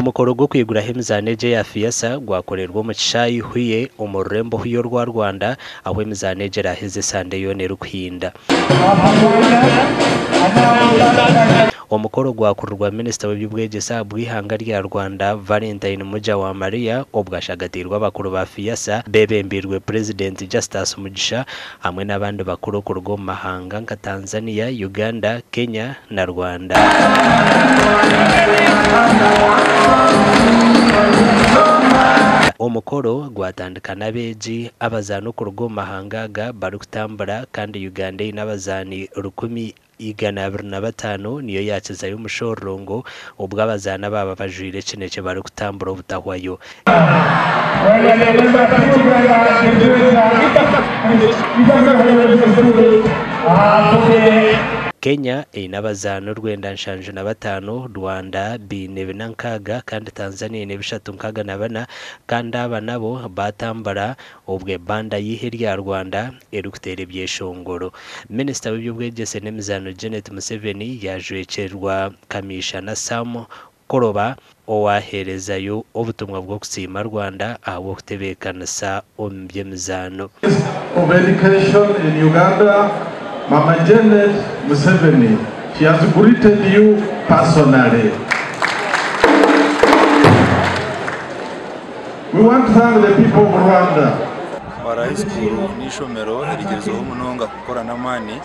Omukoro gw'okwiguraho emizaano egi eya FIASA gwakorerwa omu kishaayi Huye omu rurembo Huye orwa Rwanda ahu emizaano egi eraheze esande yoona erikuhinda. Omukoro gwakurirwa minisita w'eby'obwegyese ahabw'eihanga rya Rwanda, Valentine Mujawamariya obwo ashagatiirwe abakuru ba FIASA beebembeirwe Purezidenti Justus Mugisha hamwe n'abandi bakuru okuruga omu mahanga nka Tanzania, Uganda, Kenya na Rwanda. Omukoro gwatandika n'abeegi abazaani okuruga omu mahanga aga barikutambura kandi Uganda eine abazaani 1,205 niyo yaakizayo omushororongo obwo abazaani abaaba bajwaire ekinekye barikutambura obutahwayo. Kenya eine abazaani 975, Rwanda baine 406 kandi Tanzania eine 364 kandi aba nabo baatambura obwo ebanda y'eihe rya Rwanda erikuteera ebyeshongoro. Minisita w'eby'obwegyese n'emizaano Janet Museveni yaajwekyerwa Kamiishana Sam Koroba owaaheerezayo obutumwa bw'okusiima Rwanda ahabw'okutebeekanisa omu by'emizaano. Of Education in Uganda, Mama Janet Museveni. She has greeted you personally. We want to thank the people of Rwanda. Mbarara High School n'eishomero erigyerizeho munonga kukora n'amaani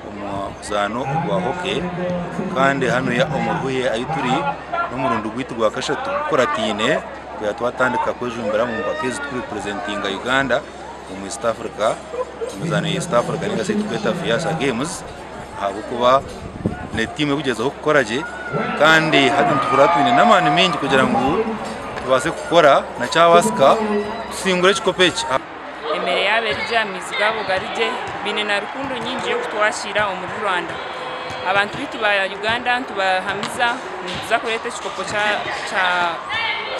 omu muzaano ogwa hockey kandi hanuya omu Ruhuhe ahu turi n'omurundi gwaitu gwa kashatu gukurataine kwiha twatandika kwejumbira omu mpaka ezi turikurepresentinga Uganda omu East Africa emizaano ya East Africa ningashi ei turikweta FIASA Games ahabw'okuba n'etiimu erikugyezaho kukora gye kandi hati nituhurira twine n'amaani maingi kugira ngu tubaase kukora na kyabaasika tusingure ekikopo eki. Emere yaabo eri gye, amaizi gaabo gari gye, baine na rukundo nyingi y'okutwakiira omuri Rwanda. Abantu baitu ba Uganda nitubahamiza nituza kureeta ekikopo kya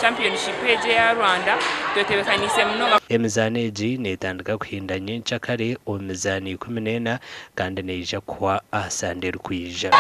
championship egi eya Rwanda, twetebeekaniise munonga. Emizaano egi neetandika kuhinda nyenkyakare omu mizaano 14 kandi neija kuhwa aha sande erikwija.